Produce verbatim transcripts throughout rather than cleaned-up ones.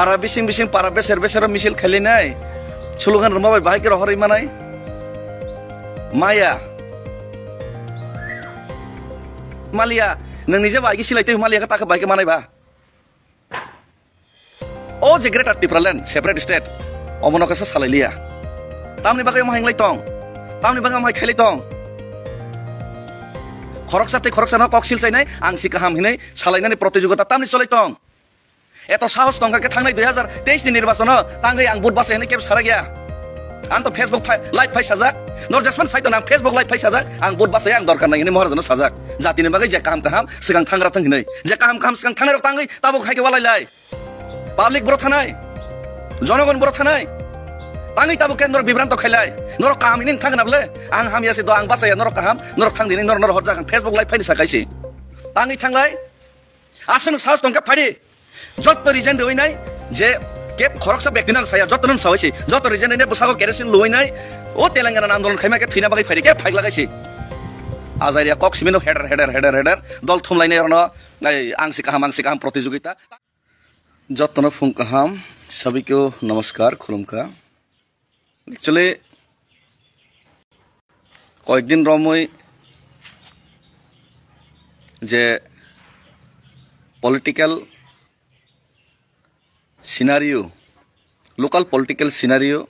Para bising bising, para beser beser misil khailainai. Slogan rwma bai bahai khe rohorwi manai. Maya. Maliya, nwng nije bai khe silai twi maliya khe ta khe bai khe manai ba. O je Greater Tipraland, separate state, omono kaisa salai liya. Tamni bagwi omo hinglai tong? Tamni bagwi omo hai khailai tong? Khoroksa tei khoroksa no kok sil chainai, ang si kaham hinwi salainani protijogita tamni cholai tong? Eto sahos tongkha khe thangnai dui hazar teis ni nirbachono tangwi ang vote bachai hinwi kebo sarak ya. Ang to Facebook phai, live phai sajak. Nor jesman sai to nang Facebook live phai sajak. Ang vote bachai ang dorkar nai hinwi Maharajano sajak. Jatini bagwi je kaham kaham swkang thangra thang hinwi. Je kaham kaham swkang thangnai rok tangwi tabuk hai khe walai lai. Public boro thanai, jonogon boro thanai. Tangwi tabuk khe norok bibranto khailai. Norok kaham hinwi thangna bwle. Ang hamya se do, ang bachaya, norok kaham, norok thang dinwi, norok, norok horjak, ang Facebook live phaini sa kaisi. Tangwi thanglai. Aswk nwng sahos tongkha phadi. Jotto resign rwi nai je kep khoroksa bekti nang saya, jotto nang sawai si. Jotto resign rwi nai bwsago kerosene luwi nai. O Telangana andolon khaima khe thwina bagwi phadi khe phaiglak kaisi. Ajaria kok simino heder, heder, heder, heder. Dol thumlainai rokno, ai, ang si kaham, ang si kaham protijogita. Jottono phung kaham, sabikeo namaskar, khulumkha. Actually, koyekdin romwi je political scenario, local political scenario,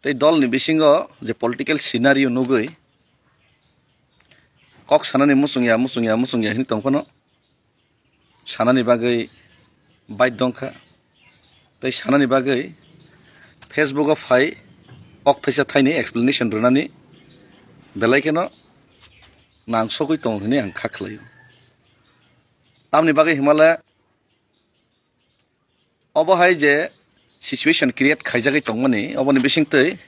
tei dolni bisingo je political scenario nugwi kok sanani muchung ya, muchung ya, muchung ya hinwi tong phano, sanani bagwi baidhyo wngkha. Tei sanani bagwi Facebook o phai, kok thaisa thaini explanation rwnani belai kheno nangsogwi tongo hinwi ang kha khlaio. Tamni bagwi himale obo hai je situation create khaijagwi tongmani, oboni bisingtwi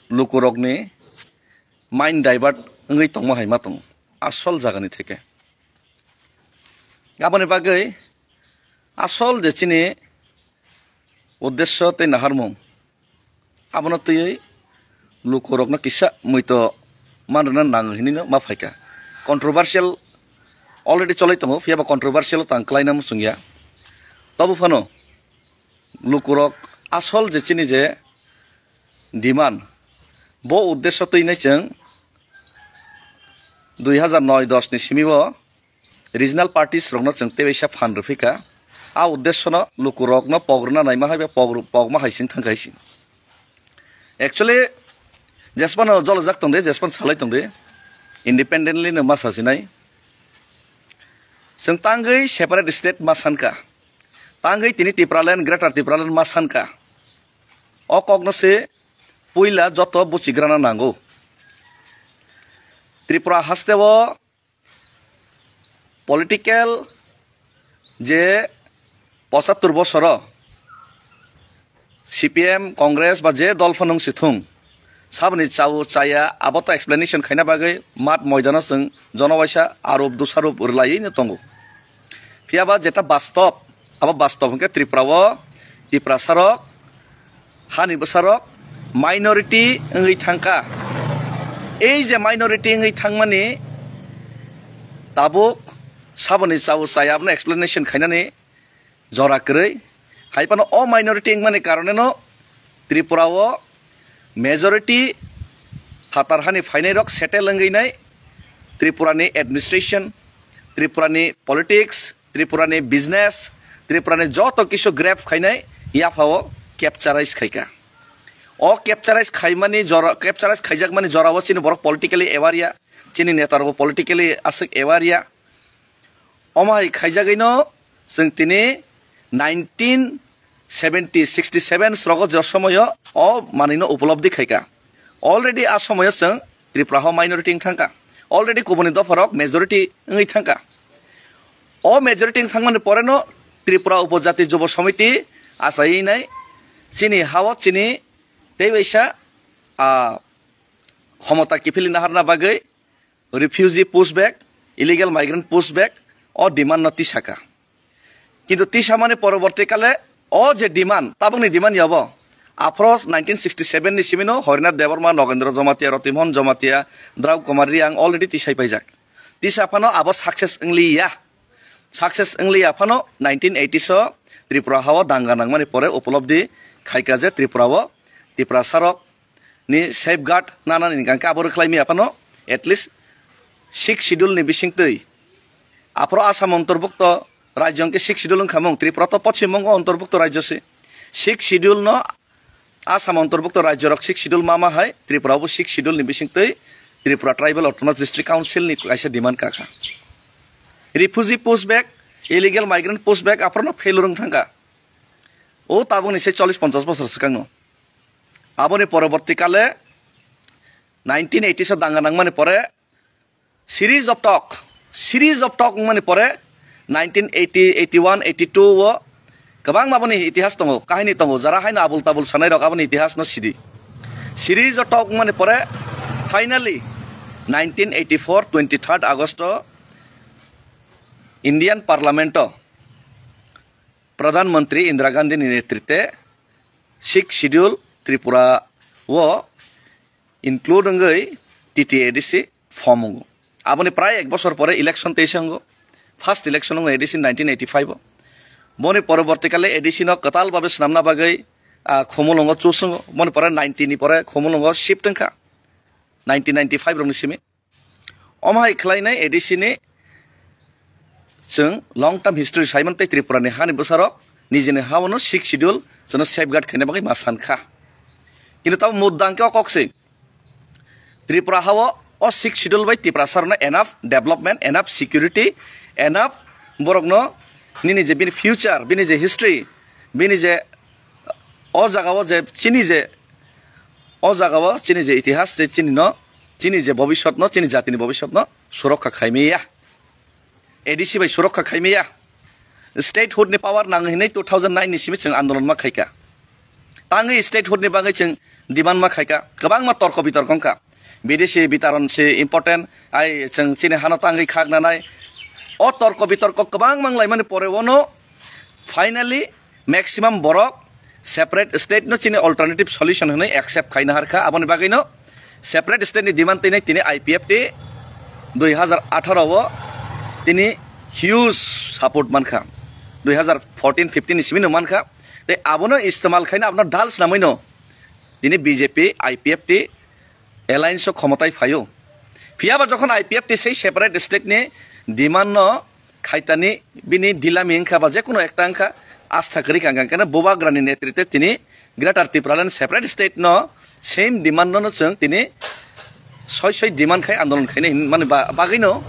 lukurokni mind divert wngwi tongma hai ma tongo asol jagani theke. Aboni bagwi asol je chini uddesyo tei naharmung, abono twiwi lukurokno kisa muito man rwna nango hinwino ma phaikha. Controversial already cholai tongo, phiyaba controversial o tang klaina muchung ya. Tobo phano lukurok asol je chini je demand, bo uddesyo twi nai chwng dui hazar noi dos ni simi o regional parties rokno chwng tebaisa phan rwphi kha. A uddesyono lukurokno pok rwna naima hai ba pok, pokma hai sing thang kha hai sing. Actually, jesphano jolojak tong de, jesphano salai tong de, independently no ma sasinai. Chwng tangwi separate state ma san kha. Tangwi tini Tipraland, Greater Tipraland ma san kha. O kokno se puila joto buchigrana nango. Tripura haste o political je pochattor bosoro C P M, Congress ba je dol phano wng si thung, saboni chao chaya abo to explanation khaina bagwi mat moidano chwng jonobaisa arup dusharup rwlaiwi no tongo. Phiyaba jeta bastob, abo bastob hwnkhe Tripura o Tiprasa rok, hani bwsarok minority wngwi thangkha. Ei je minority wngwi thangmani tabuk saboni chao chaya abono explanation khainani jora kwrwi. Hai phano o minority wngmani karoneno Tripura o majority phatar hani phainairok settle wngwi nai Tripura ni administration, Tripura ni politics, Tripura ni business, Tripura ni joto kisu grab khainai yaphao capturize khaikha. O capturize khaimani jora, capturize khaijakmani jorao chini borok politically aware ya, chini neta rok politically aswk aware ya. Omo hai khaijagwino chwng tini nineteen seventy, sixty seven srogo je somoyo o manwino upolobdi khaikha. Already a somoyo chwng Tripura ho minority wng thangkha. Already kubuni dopharok majority wngwi thangkha. O majority wng thangmani poreno Tripura Upojati Jubo Samiti achaiwi nai chini hao chini tei waisa, ah, khomota kiphilwi naharna bagwi refugee pushback, illegal migrant pushback o demand no tisakha. Kintu tisamani poroborti kale o je demand, tabukni demand yabo. Aphro nineteen sixty seven ni simino Harinath Debbarma, Nogendra Jamatia, Ratimohan Jamatia, Drau Kumar Reang already tisai paijak. Tisa phano abo success wngliya. Success wngliya phano nineteen eighty so Tripura hao danga nangmani pore upolobdi khaika je Tripura o Tiprasa rok ni safeguard nanani hingka khe abo rwkhlai maya phano at least sixth schedule ni bisingtwi aphro Assam antorbukto rajyo hwnkhe sixth schedule wngkha mung, Tripura to poschim bongo antorbukto rajyo se. Sixth schedule no Assam antorbukto rajyo rok sixth schedule ma ma hai Tripura bo sixth schedule ni bisingtwi Tripura Tribal Autonomous District Council ni kaisa demand kakha. Refugee push back, illegal migrant push back aphro no failure wng thangkha. O tabukni se chollish ponchash bosor swkangno. Aboni poroborti kale nineteen eighty o danga nangmani pore series of talk, series of talk wngmani pore nineteen eighty, eighty-one, eighty-two o kwbangma boni itihas tongo, kahini tongo, jara haino abul tabul sanai rok aboni itihas no sidi. Series of talk wngmani pore finally nineteen eighty-four twenty-third August o Indian Parliament o Pradhan Mantri Indira Gandhi ni netritwe sixth schedule Tripura o include wngwi T T A D C form wngo. Aboni prai ek bosor pore election teisa wngo. First election wngo A D C nineteen eighty-five o. Boni poroborti kale A D C no kwtal babe swnamna bagwi, ah, Khumulwngo choose wngo. Boni pore ninety ni pore Khumulwngo shift wngkha. Nineteen ninety-five rokni simi. Omo hai khlainai A D C ni chwng long term history saimani tei Tripura ni hani bwsarok nijini hao no sixth schedule chwngno safeguard khaina bagwi ma sankha. Kintu tamo mudda hwnkhe o kok se Tripura hao o sixth schedule bai Tiprasa rokno enough development, enough security, enough borokno nini je bini future, bini je history, bini je o jagao je chini je, o jagao chini je itihas, je chini no, chini je bobiswt no, chini jatini bobiswt no surokha khaimaya. A D C bai surokha khaimaya. Statehood ni power nang hinwi two thousand nine ni simi chwng andolon ma khaika. Tangwi statehood ni bagwi chwng demand ma khaika. Kwbangma torko bitorko wngkha. Bidesi bitaron se important, ai chwng chini hano tangwi khak nanai. O torko bitorko kwbang manglaimani pore ono finally maximum borok separate state no chini alternative solution hwnwi accept khaina harkha. Aboni bagwino separate state ni demand tini, tini I P F T dui hazar atharo o tini huge support mankha. Dui hazar fourteen fifteen ni simi no mankha. Tei abono istemal khaina abono dal swnamwi no tini B J P, I P F T alliance o khomotai phaio. Phiyaba jokhon I P F T sei separate state ni demand no khaitani bini dilami wngkha ba jekuno ekta wngkha, asta kwrwi kha, hwnkhe bubagrani netritwe tini Greater Tipraland separate state no same demand no, no chwng tini soi soi demand khai andolon khaina hinmani ba-, bagwino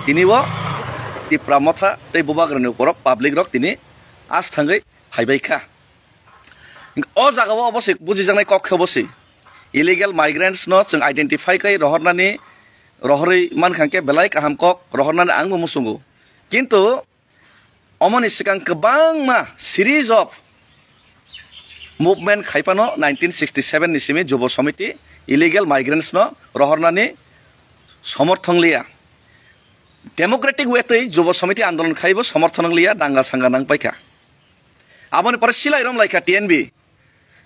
tini o Tipra Motha tei bubagrani uporok public rok tini as thangwi phaibai kha. O jaga o obo se bujijaknai kok khe obo se. Illegal migrants no chwng identify khai rohornani, rohorwi mankha khe belai kaham kok rohornani ang bo muchungo. Kintu omoni swkang kwbangma series of movement khai phano nineteen sixty seven ni simi Jubo Samiti illegal migrants no rohornani somorthon liya. Democratic way twi Jubo Samiti andolon khaibo somorthon wng liya, danga sanga nang paikha. Aboni pore silai rom laikha T N B,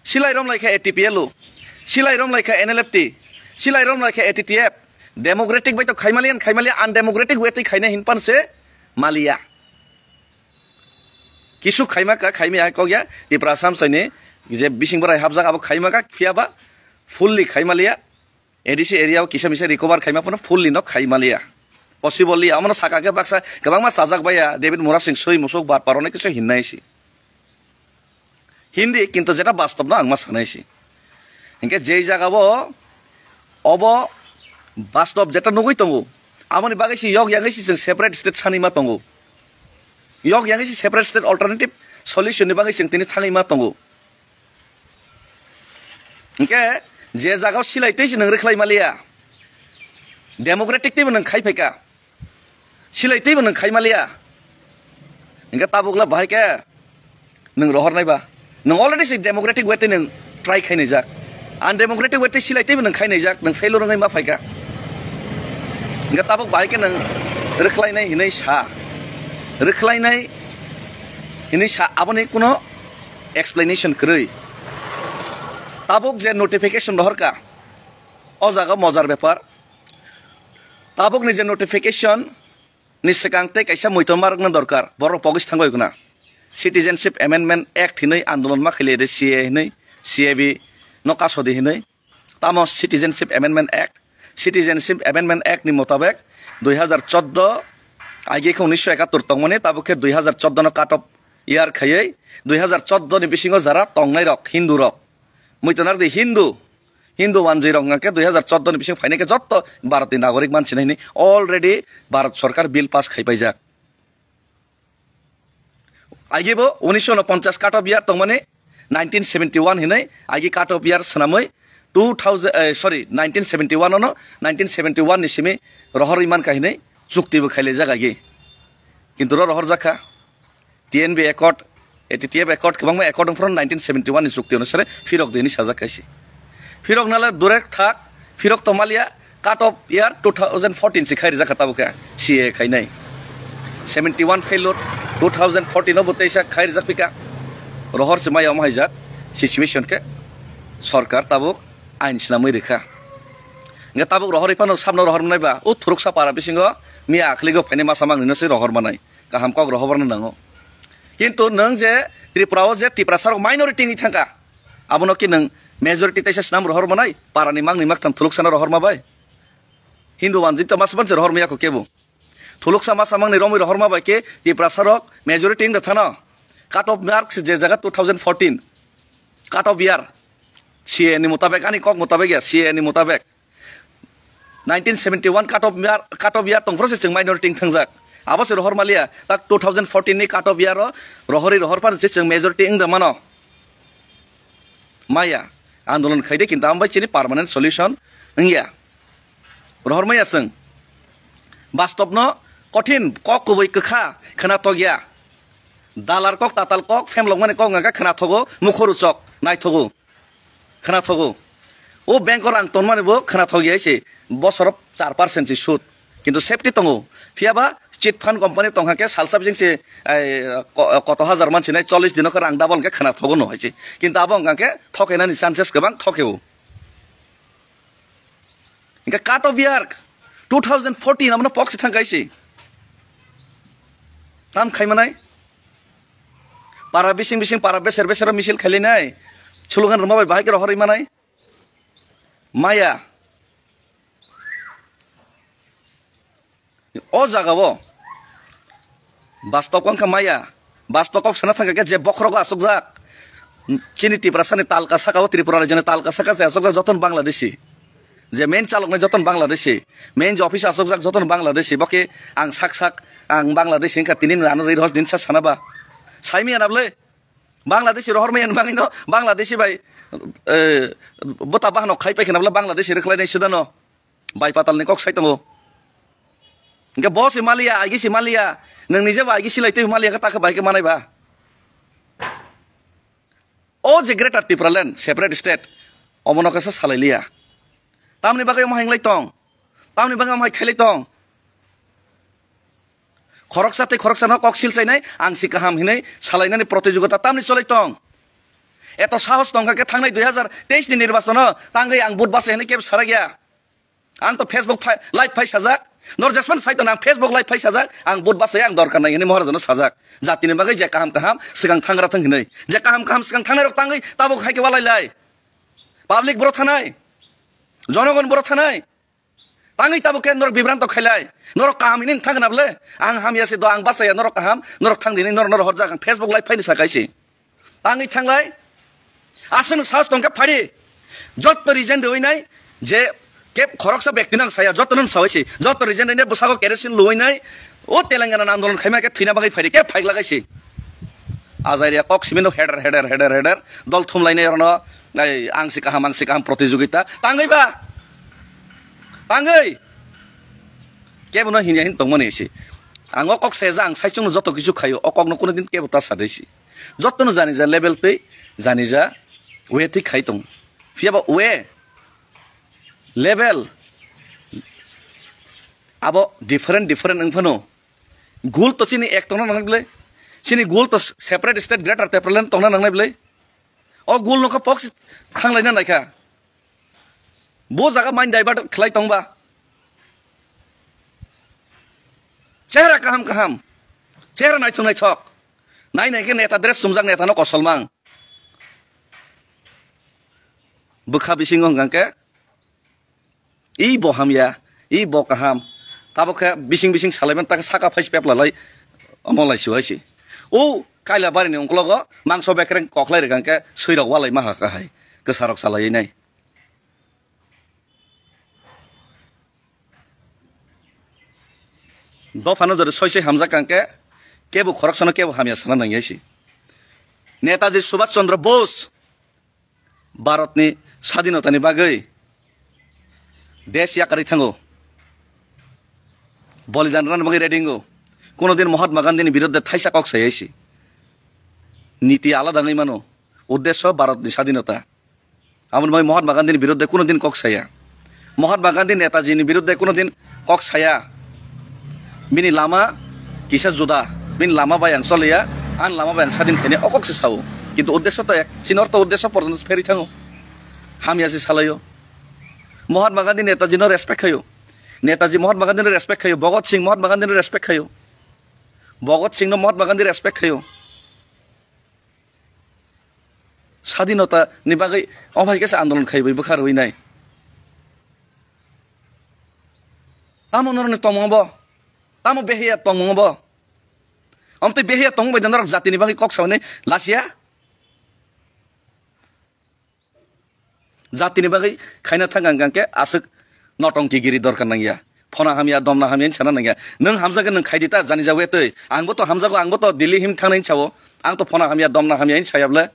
silai rom laikha A T P L U, silai rom laikha N L F T, silai rom laikha A T T F. Democratic bai to khaimaliya, khaimaliya, undemocratic way twi khaina hinpan se maliya. Kisu khaima ka, khaimaya kok ya, Tipra Assam saini je bising borai hapjak abo khaima ka, phiya ba fully khaimaliya. A D C area o kisa misa recover khaima phano fully no khaimaliya. Possible liya, omono saka khe baksa kwbangma chajak baiya, David Murasing soi musuk bar parone kisu hinnai si. Hindi, kintu jeta bastob no ang ma sanai si. Hinkhe jei jaga bo obo bastob jeta nugui tongo, aboni bagwi si yok yangwi si chwng separate state sanwi ma tongo. Yok yangwi si separate state alternative solution ni bagwi chwng tini thangwi ma tongo. Hinkhe je jaga o silai tei si nwng rwkhlai maliya, democratic tei bo nwng khai phaika. Silai teibo nwng khaimaliya. Hinkhe tabukla bahai khe nwng rohornai ba. Nwng already se democratic way tei nwng try khainaijak. Undemocratic way tei silai teibo nwng khainaijak, nwng failure wngwi ma phaikha. Hinkhe tabuk bahai khe nwng rwkhlainai hinwi sa. Rwkhlainai hinwi sa, aboni kuno explanation kwrwi. Tabuk je notification rohorkha, o jaga mojar bepar. Tabukni je notification ni swkang tei kaisa muitor ma rwkna dorkar, borok pogis thangwi guna. Citizenship Amendment Act hinwi andolon ma khailai de, C A hinwi, C A B no kasodi hinwi. Tamo Citizenship Amendment Act, Citizenship Amendment Act ni motabek dui hazar chordo, aige khe unisho ekattor tongmani, tabuk khe dui hazar chordo no cut off year khaiwi dui hazar chordo ni bisingo jara tongnai rok, Hindu rok, muitonarok di Hindu, Hindu wanjwi rok hwnkhe dui hazar chordo ni bisingo phainai khe jotto Bharat ni nagorik mansinai hinwi already Bharat Sarkar bill pass khaipaijak. Agibo unisho unoponchas cut off year tongmani, nineteen seventy one hinwi agi cut off year swnamwi two thousand, eh, sorry, nineteen seventy one ono, nineteen seventy one ni simi rohorwi mankha hinwi chukti bo khailaijak agi. Kintu ro rohorjakha T N B Accord, A T T F Accord, kwbangma accord wngphuru nineteen seventy one ni chukti onusare phirok di hinwi sajak kaisi. Phirok nala durek thak, phirok to malia, cut off year two thousand fourteen se khai rijak kha tabuk khe C A A khainai. Seventy one failure, two thousand fourteen o bo teisa khai rijak pika. Rohor se maya omo haijak situation khe sorkar tabuk ain swnamwi rikha. Hingkhe tabuk rohorwi phano sabno rohor mwnai ba, o thuruksa para bisingo miya akhligo phainai masa mangnino se rohor manai. Kaham kok rohor barna nango. Kintu nwng je Tripura o je Tiprasa rok minority wngwi thangkha, abono ki nwng majority teisa swnam rohor manai, parani mangni maktham thuluksano rohor ma bai? Hindu wanjwi to masa manse rohor maya kho kebo. Thuluksa masa mangni romwi rohor ma bai khe Tiprasa rok majority wngda thano. Cut off marks je jaga two thousand fourteen. Cut off year. C A ni mutabek, ani kok mutabek ya, C A ni mutabek. Nineteen seventy one cut off year, cut off year tongphuru se chwng minority wng thangjak. Abo se rohor malia, tak two thousand fourteen ni cut off year o rohorwi rohor phano se chwng majority wngda mano. Maya, andolon khaide kintu ambai chini permanent solution wngya. Rohor maya chwng. Bastobno kothin kok kubui kwkha khwnathok ya. Dalar kok, tatal kok, phemlokmani kok wngkha khwnathogo, mukhoruchok naithogo. Khwnathogo. O bank o rang tonmani bo khwnathok ya se bosoro char percent se sud. Kintu safety tongo. Phiyaba chit fund company tongkha khe salsa bising se, ai, ko-, koto hajar mansi nai chollish dino khe rang double khe khwnathogo no hai se. Kintu abo wngkha khe thokainani chances kwbang thokeo. Hingkhe cut off year two thousand fourteen abono pok se thang kaisi. Tam khaimanai. Para bising bising, para beser beser misil khailainai. Slogan rwma bai bahai khe rohorwi manai. Maya. O jaga o. Bastob wngkha maya. Bastob kok sana thangkha khe je bokhorogo asukjak. Chini Tiprasani talka saka o, Tripura rajyoni talka saka se asukjak joton Bangladeshi. Je main chaloknai joton Bangladeshi, main je office asokjak joton Bangladeshi, bo khe ang sak sak ang Bangladeshi wngkha tini ano ri hos din sa sana ba. Saimi ana bole Bangladeshi rohor maya bagwi no Bangladeshi bai, eh, bota bahano khai pai khna bole Bangladeshi rwkhlai nai sida no. Bai patal ni kok sai tongo. Hingke bo se maliya, aigi se maliya, nwng nije ba aigi silai twi maliya khe ta khe bai khe manai ba. O je Greater Tipraland, separate state, omono kaisa salai liya. Tamni bagwi omo hai wng lai tong? Tamni bagwi omo hai khai lai tong? Khoroksa tei khoroksa no kok sil chainai, ang si kaham hinwi salainani protijogita tamni cholai tong? Eto sahos tongkha khe thangnai dui hazar teis ni nirbachono tangwi ang vote bachai hinwi kebo sarak ya. Ang to Facebook phai, live phai sajak. Nor jesman sai to nang Facebook live phai sajak. Ang vote bachai ang dorkar nai hinwi Maharajano sajak. Jatini bagwi je kaham kaham swkang thangra thang hinwi. Je kaham kaham swkang thangnai rok tangwi tabuk hai khe walai lai. Public boro thanai. Jonogon boro thanai. Tangwi tabuk khe norok bibranto khailai. Norok kaham hinwi thang na bole. Ang hamya se do ang bachaya norok kaham. Norok thang dini norok norok horjak ang Facebook live phai ni sakai si. Tangwi thanglai. Aswk sahos tongkhe phari. Jotto resign rwinai je kep khoroksa bekti nang saya, jotto nang sawai si. Jotto resign rwinai bwsago kerosene luwinai. O Telangana andolon khaima khe thwina bagwi phari. Kep phaiklagai si. Ajai ria kok simi no heder, heder, heder, heder. Dol thumlainai rono. Ai, ang si kaham, ang si kaham protijogita. Tangwi ba? Tangwi. Kebo no hinya hin tongmani si. Ang o kok saya ang saichung no joto kichu khayo. O kok no kuno din kebo ta sadai si. Jottono janija level tei janija way twi khai tongo. Phiyaba way, level abo different, different wng phano. Goal to chini ek tongna nangnai bwlai. Chini goal to separate state, Greater Tipraland tongna nangnai bwlai. O goal no kha pok thanglai na naikha. Bo jaga mind divert khlai tongba. Chehra kaham kaham. Chehra naithok naithok. Nai nai khe neta dress chumjak neta no kosolmang. Bwkha bisingo hwnkha khe, "I bo hamya, i bo kaham." Tabok khe bising bising salaiman ta khe saka phai pep lalai omo lai su hai si. O kaila bari ni ungklogo mangso bekreng koklai rwkha khe sui rok walai ma ha kha hai. Kwsa rok salai nai. Dophano jori soi soi hamjak kang khe, kebo khoroksano kebo hamya sana nangya si. Netaji Subhash Chandra Bose Bharatni sadhinotani bagwi desh yakarwi thango, bolidan rwna bagwi ready wngo. Kuno din Mahatma Gandhini biruddhe thaisa kok sai si. Niti alada wngwi mano, uddesho Bharatni sadhinota. Aboni bagwi Mahatma Gandhini biruddhe kuno din kok saya. Mahatma Gandhi Netaji ni biruddhe kuno din kok saya. Bini lama kisa juda. Bini lama bai ang choliya, ani lama bai ang sadin khainai o kok se sao. Kintu uddesho to ek. Chini ortho uddesho porjonto pherwi thango. Hamya se salaio. Mahatma Gandhi Netaji no respect khaio. Netaji Mahatma Gandhi no respect khaio. Bhagat Singh Mahatma Gandhi no respect khaio. Bhagat Singh no Mahatma Gandhi respect khaio. Sadhinota ni bagwi omo hai khe se andolon khaiwi bwkha rwinai. Tamo norokni tongmung bo? Tamo behiya tongmung bo? Omtwi behiya tongmung bai norok jatini bagwi kok sawi nai lasiya? Jatini bagwi khaina thang ang khe aswk notongki giri dorkar nangya. Phona hamya, domna hamya hinwi sana nangya. Nwng hamjagwi nwng khaidi ta jani jawi twi. Angbo to hamjago, angbo to Delhi him thangnai hinwi sao. Ang to phona hamya, domna hamya hinwi saya bwle.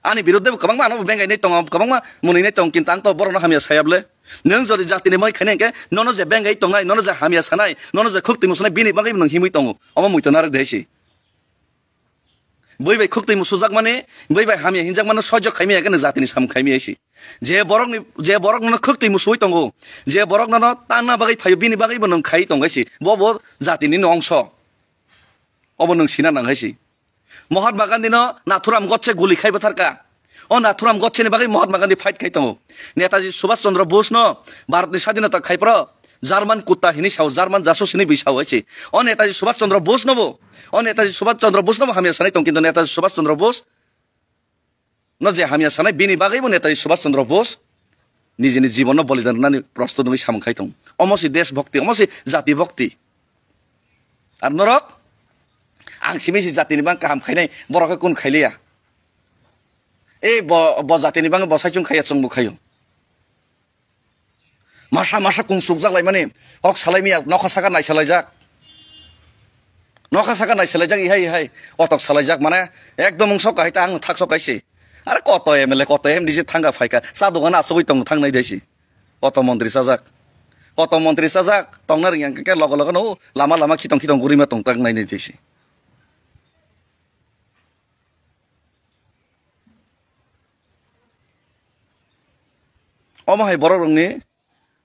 Ani biruddhe bo kwbangma ano bengai nai tongo, kwbangma mwnwi nai tongo, kintu ang to borokno hamya saya bwle. Nwng jodi jatini bagwi khaina hwnkhe nono je bengai tongnai, nono je hamya sanai, nono je khuk twi musunai, bini bagwi nwng himwi tongo. Omo muitu narwk de hai si. Bui bai khuk twi musujakmani, bui bai hamya hinjakmano sojok khaimaya khe no jatini samung khaimaya si. Je borokni, je borok nono khuk twi musuwi tongo, je borok nono tanna bagwi phaio, bini bagwi bo nwng khai tong hai si. Bo bo jatini no ongso. Obo nwng sina nang hai si. Mahatma Gandhi no Nathuram Godse guli khai bwtharka. O Nathuram Godse ni bagwi Mahatma Gandhi fight khai tongo. Netaji Subhash Chandra Bose no Bharat ni sadhinota khai phro German kutta hini sao, German jasus hini bui sao hai si. O Netaji Subhash Chandra Bose no bo, o Netaji Subhash Chandra Bose no bo hamya sanai tong, kintu Netaji Subhash Chandra Bose no je hamya sanai, bini bagwi bo Netaji Subhash Chandra Bose nijini jibon no bolidan rwnani prostut wngwi samung khai tong. Omo si desh bhakti, omo si jati bhakti. Ar norok, ang simi si jatini bang kaham khainai, borok khe kun khailiya. E bo, bo jatini bang bo saichung khaiya, chwngbo khaio. Masa masa kung sukjak laimani, kok salai miya, nokha saka naisalaijak. Nokha saka naisalaijak, ihai, ihai, otok salaijak, mane, ekdom wng sok kahai ta, ang thak sok kaisi. Are koto M L A, koto M D C thangka phaika, cha dogan asugwi tong thangnai desi. Koto montri chajak. Koto montri chajak, tongna ringya khe logo logo no, lama lama khitong khitong gurima tong tak nai nai desi. Omo hai borok rokni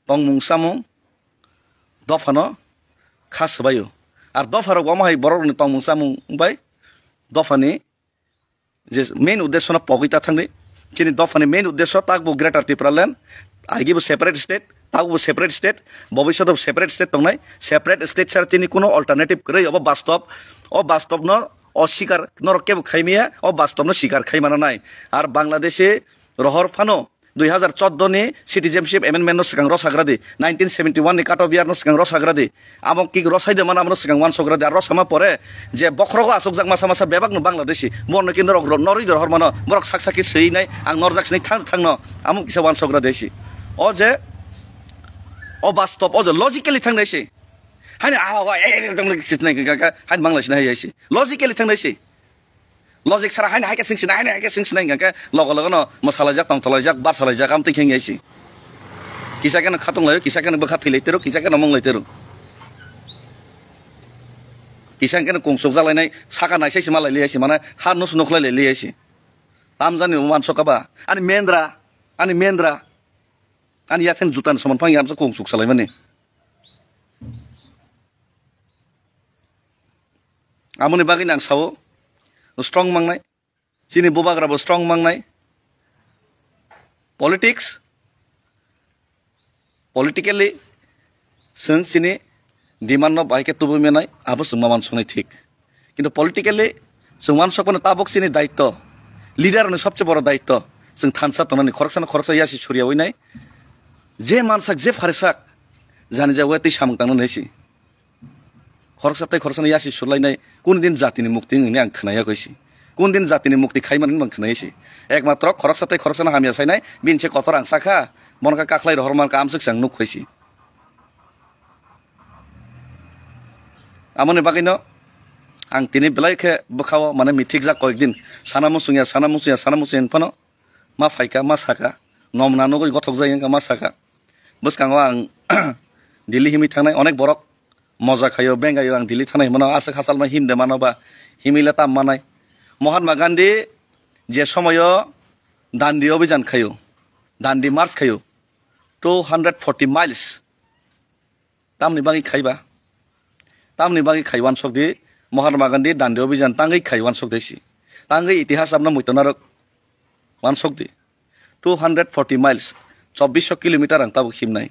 tongmung chamung dophano kha swbaio. Ar dopha rok omo hai borok rokni tongmung chamung bai dophani je main uddesho no pogwi ta thangdi. Chini dophani main uddesho takbo Greater Tipraland, agi bo separate state, takbo separate state, bobiswt bo separate state tongnai. Separate state sara tini kuno alternative kwrwi, obo bastop. O bastop no o sikar norok kebo khaimaya, o bastop no sikar khaimana nai. Ar Bangladeshi rohor phano dui hazar chordo ni Citizenship Amendment no swkang rosagradi, nineteen seventy one ni cut off year no swkang rosagradi, amo ki rosai de mano, amo no swkang wansokradi, ar rosama pore je bokhrogo asukjak masa masa bebak no Bangladeshi, borno ki norok ro-, norwi de rohor mano, borok sak sak ki swi nai, ang norjak sini thang thang no, amo kisa wansokradi si. O je, o bastop, o je logically thang nai si. Hani awa, wa, eh, eh, eh, tong le kisnai ka, ka, hani Bangladeshi nai si. Logically thang nai si. Logic sara haino hai khe swng sinai, haino hai khe swng sinai hwnkha khe logo logo no mwsalaijak, tongtholaijak, barsalaijak, amtwi khe wngya si. Kisa kheno khatung laio, kisa kheno bwkha thwi lai tero, kisa kheno mung lai tero. Kisa hwnkhe no kung suk jak lainai, saka naisai se ma lai liya si, mane ha nus nuk lai lai liya si. Tamjani wansok kha ba, ani mendra, ani mendra, ani yathani juta ni soman phang yamsa kung suk salai mani. Amoni bagwi nang sao, strong mangnai. Chini bubagra bo strong mangnai. Politics, politically, chwng chini demand no bai khe tubui manai, abo chwng ma wansuknai thik. Kintu politically, Chwng uansuk phano tabuk chini daitto, leader ni sobse boro daitto. Chwng thansa tongnani khoroksano khoroksa yasi surya winai. Je mansak, je pharisak, jani ja wetwi samung tangno hinwi si. Khoroksa tei khoroksano yasi surlainai, kun din jatini mukti wngwi ang khwnaya koi si. Kun din jatini mukti khaimani ang khwnaya si. Ekmatro khoroksa tei khoroksano hamya sainai, bini se kotor ang sakha, bono khe kakhlai rohor mankha amsuk se ang nuk koi si. Amoni bagwino ang tini belai khe bwkhao mane mithikjak koyek din. Sana muchungya, sana muchungya, sana muchungya hinphano ma phaikha, ma sakha. Nomna nugwi gothok jai wngkha, ma sakha. Bwskango ang Delhi himwi thangnai, onek borok moja khaio, bengaio, ang Delhi thangnai himano aswk hachalma himde mano ba himwi le tam manai. Mahatma Gandhi je somoyo Dandi Abhijan khaio, Dandi March khaio, two hundred forty miles. Tamni bagwi khaiba? Tamni bagwi khai uansuk di, Mahatma Gandhi Dandi Abhijan tangwi khai uansuk di si. Tangwi itihas abno muitonarok uansuk di. Two hundred forty miles, chobbish kilometer ang tabuk himnai.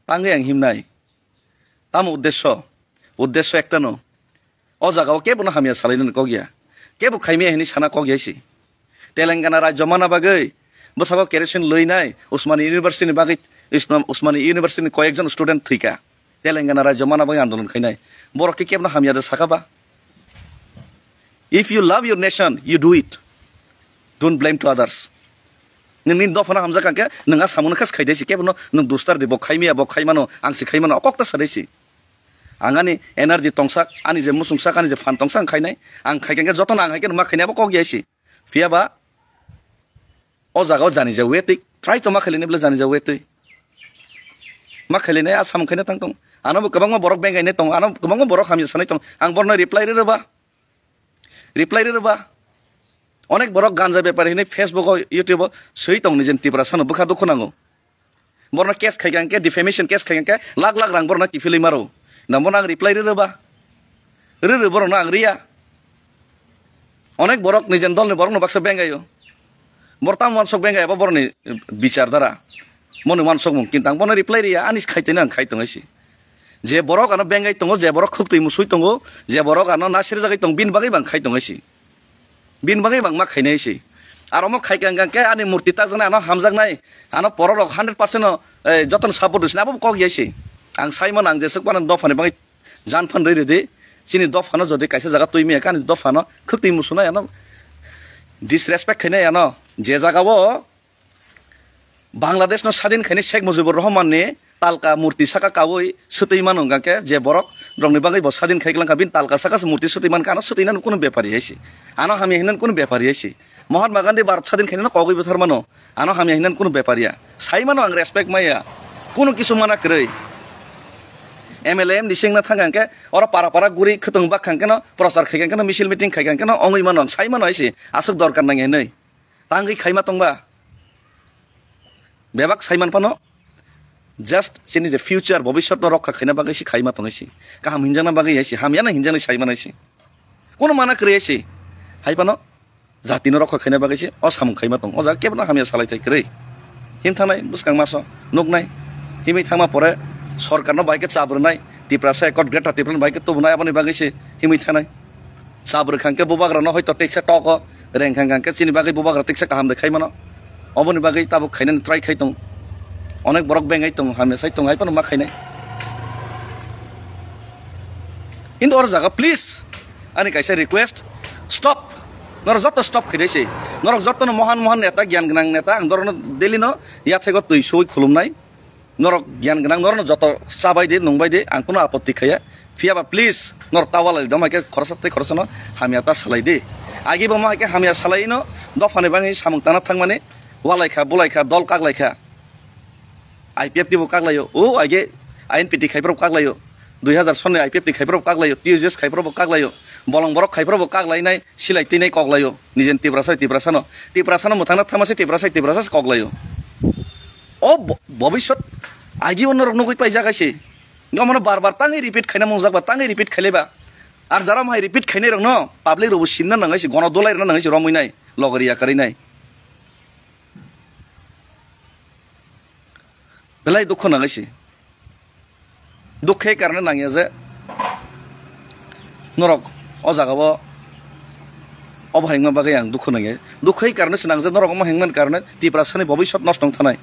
Tangwi ang himnai. Tamo uddesyo? Uddesyo ektano. O jagao kebono hamya salainani kok ya. Kebo khaimaya hinwi sana kok ya si. Telangana rajyo mana bagwi bwskango kerosene lwinai Usmani University ni bagwi, Islam-, Usmani University ni koyekjon student thwikha. Telangana rajyo mana bagwi andolon khainai. Borok khe kebono hamya de sakha ba? If you love your nation, you do it. Don't blame to others. Nini dophano hamjak kha khe nwng a samungno khe khaidai si, kebono nwng dustar di, bo khaimaya, bo khaimano, ang si khaimano, o kok ta sadai si. Ang ani energy tongsak, ani je muchungsak, ani je phan tongsak ang khainai. Ang khaikha khe jotono ang hai khe ma khainai abo kok ya si. Phiya ba o jaga o jani je wetwi, try to ma khailini bwle jani je wetwi. Ma khailinai a samung khaina tang tong. Ano bo kwbangma borok bengainai tong, ano kwbangma borok hamya sanai tong. Ang borno reply rw ba. Reply rw ba. Onek borok ganja bepari hinwi Facebook o, YouTube o swi tong, nijen Tiprasano bwkha dukhu nango. Borno case khai kha hwnkhe, defamation case khai kha hwnkhe, lakh lakh rang borno kiphilwi maro. Nang bono ang reply rw ba? Rw rw borokno ang riya. Onek borok nijen dolni borokno baksa bengaio. Bor tamo uansuk bengai abo borokni bichar dara. Moni uansukmung, kintu ang bono reply riya, ani khaitwino ang khai tongwi si. Je borok ano bengai tongo, je borok khuktwi musui tongo, je borok ano nasirjagwi tong, bini bagwi bang khai tongwi si. Bini bagwi bang ma khainai si. Aro omo khai kang kang khe ani murti takjaknai, ano hamjaknai, ano pororok hundred percent no, eh, jotono support rwsini abo kok ya si. Ang saimano ang jeswk phano dophani bagwi jan phan rwi rwdi. Chini dophano jodi kaisa jaga twi maya khe ani dophano khuktwi musunai ano disrespect khainai ano je jagao Bangladesh no sadin khaini Sheikh Mujibur Rahman ni talka murti saka kawi swtwi mano hwnkha khe je borok rokni bagwi bo sadin khai klangkha bini talka saka se murti swtwi mankha ano swtwinani kunu bepari hai se. Ano hamya hinani kunu bepari hai se. Mahatma Gandhi Bharat sadin khainano kogwi buthar mano. Ano hamya hinani kunu bepari ya. Sai mano ang respect maya. Kunu kisu mana kwrwi. M L A M D singna thang khe oro para para guri khwtwng bak khang khe no prochar khai khe no misil meeting khai khe no ongwi mano ang sai mano hai se. Aswk dorkar nang hinwi. Tangwi khaima tongba? Bebak saiman phano just chini je future, bobiswt no rokha khaina bagwi se khaima tongwi se. Kaham hinjakna bagwi hai se, hamyano hinjaknai saiman hai se. Kono mana kwrwi hai se. Hai phano jati no rokha khaina bagwi se o samung khaima tong. O jaga kebono hamya salai thai kwrwi. Him thangnai bwskang maso nuknai. Himwi thangma pore sorkar no bai khe chabrwnai. Tiprasa Accord, Greater Tipraland bai khe tubunai aboni bagwi se himwi thanai. Chabrwkhang khe bubagra no hoito teksa toko, rengkhang khang khe chini bagwi bubagra teksa kaham de khai mano. Oboni bagwi tabuk khainani try khai tong. Onek borok bengai tong, hamya sai tong, hai phano ma khainai. Hintu oro jaga please ani kaisa request, stop. Norok joto stop khainai se. Norok joto no mohan mohan neta, gyan gwnang neta, ang dorokno daily no yathego twi sui khulumnai. Norok gyan gwnang, norokno joto chabai di, nungbai di, ang kunu apotti khaya. Phiya ba please, norok ta walai di, omo hai khe khoroksa tei khoroksano hamya ta salai di. Agi bo omo hai khe hamya salai no, dophani bagwi samung tangna thangmani, walai kha, bulai kha, dol kaklai kha. I P F T bo kaklaio, o age I N P T khai phuru kaklaio, dui hazar sonni I P F T khai phuru kaklaio, T U J S khai phuru kaklaio, bolong borok khai phuru kaklainai, silai twi nai koklaio, nijen Tiprasa, Tiprasano, Tiprasano mwthangna thangma se Tiprasa, Tiprasa se koklaio. O bo-, bobiswt agi ono rok nugwi paijak hai se. Gomano bar bar tangwi repeat khaina mungjak ba, tangwi repeat khailai ba. Ar jara mohai repeat khainai rokno public rokbo sinna nangai se, gono dolai rwna nangai se, romwi nai, logori yakarwi nai. Belai dukho nangai se. Dukhe karone nangya je norok o jagao Obo hengma bagwi ang dukhu nangya. Dukhu hai karne se nangjak norok omo hengmani karne Tiprasani bobiswt nosto wng thanai.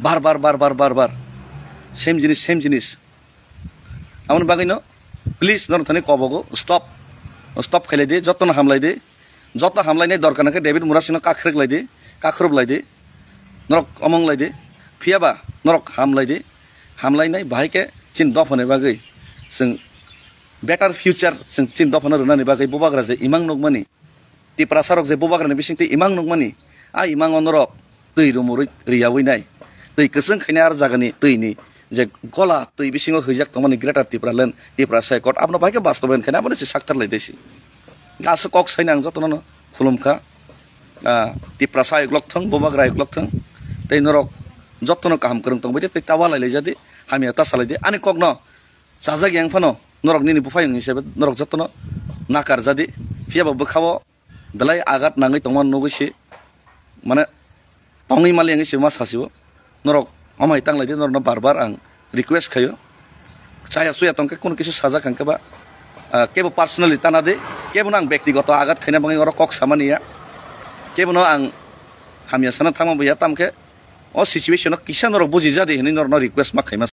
Bar bar bar bar bar bar. Same jinis, same jinis. Aboni bagwino please norok thani kobogo stop. Stop khailai di, jotono hamlai di. Joto hamlainai dorkar nangkhe David Murasingno kakhwrwk lai di, kakhwrwk lai di. Norok omong lai di. Phiyaba norok hamlai di. Hamlainai bahai khe chini dophani bagwi chwng better future chwng chini dophano rwnani bagwi bubagra je imang nukmani, Tiprasarok je bubagrani bisingtwi imang nukmani, a imango norok twi rumurwi riyawi nai. Twi kwchwng khainai ar jagani twini je gola twi bisingo hwijak tongmani Greater Tipraland, Tiprasa Accord, abono bahai khe bastobayan khaina aboni se sakthar lai desi. Aswk kok saina ang jotono no khulum kha. Ah, Tiprasa ayuk lok thung, bubagra ayuk lok thung. Tei norok jotono kaham kwrwng tongbai di, tei ta walai lai jadi, hamya ta salai di. Ani kokno chajak yang phano norok nini buphayung hisabe norok jotono nakar jadi. Phiyaba bwkhao belai agat nangwi tongma nugwi se, mane, tongwi mali wngwi se ma sasibo. Norok omo hai tanglai di, norokno bar bar ang request khaio. Chaya chuya tongkhe kunu kisu sajak hangkhe ba, ah, kebo personally tana di, kebono ang bektigoto agat khaina bagwi oro kok samani ya. Kebono ang hamya sana thangma bo ya, tamkhe o situation o kisa norok buji jadi hinwi norokno request ma khaima.